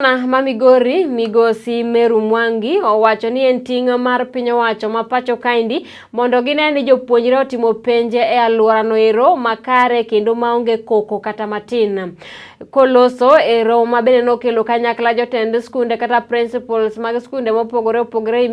Ma Migori, Migosi Meru Mwangi owacho ni en ting' mar piny owacho ma pacho kaendi mondo gine ni jopuonjre otimo penje e alworano ero makare kendo maonge koko kata matin. Koloso e romo ma bende nokelo kanyakla jotend skunde kata principals mag skunde mopogore opogore e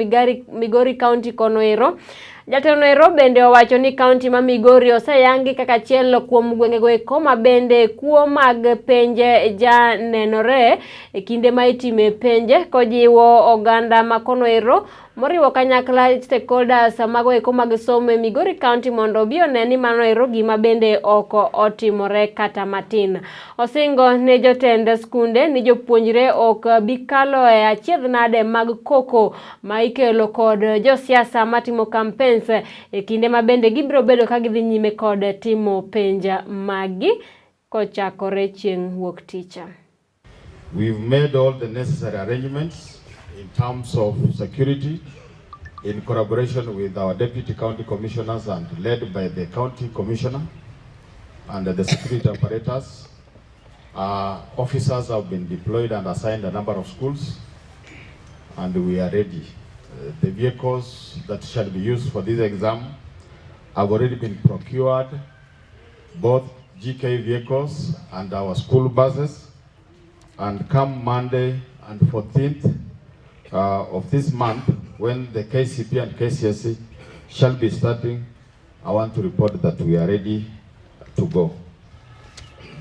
Migori County kono ero. Jatelo ero bende owacho ni kaunti ma Migori oseyangi kaka achiel kuom gwengego eko ma bende kuo mag penje janenore e kinde ma itime penje kojiwo oganda ma kono ero moriwo kanyakla stakeholders mago eko mag somo e Migori County mondo obi one ni mano ero gima bende ok otimore kata matin. Osingo ne jotend skunde ni jopuonjre ok bi kalo e achiedh nade mag koko ma ikelo kod josiasa matimo campaigns e kinde ma bende gibiro bedo ka gidhi nyime kod timo penj maggi kochakore chieng' wuok tich. We've made all the necessary arrangements in terms of security in collaboration with our deputy county commissioners and led by the county commissioner and the security apparatus. Officers have been deployed and assigned a number of schools, and we are ready. The vehicles that shall be used for this exam have already been procured, both GK vehicles and our school buses. And come Monday and 14th of this month, when the KCPE and KCSE shall be starting, I want to report that we are ready to go.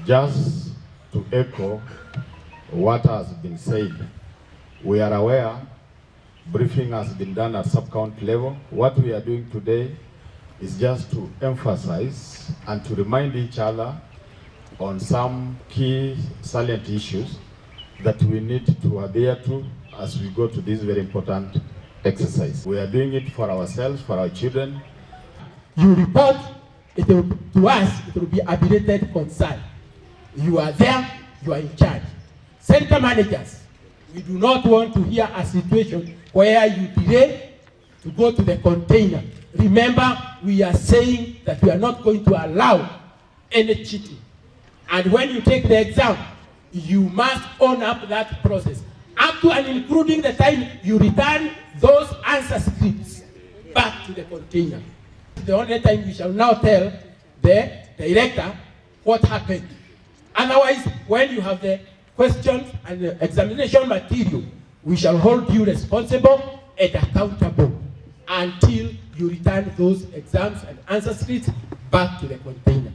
Just to echo what has been said, we are aware briefing has been done at sub-county level. What we are doing today is just to emphasize and to remind each other on some key salient issues that we need to adhere to as we go to this very important exercise. We are doing it for ourselves, for our children. You report it will, to us, it will be a belated concern. You are there, you are in charge. Center managers, we do not want to hear a situation where you delay to go to the container. Remember, we are saying that we are not going to allow any cheating. And when you take the exam, you must own up that process, up to and including the time you return those answer scripts back to the container. The only time we shall now tell the director what happened. Otherwise, when you have the questions and the examination material, we shall hold you responsible and accountable until you return those exams and answer scripts back to the container.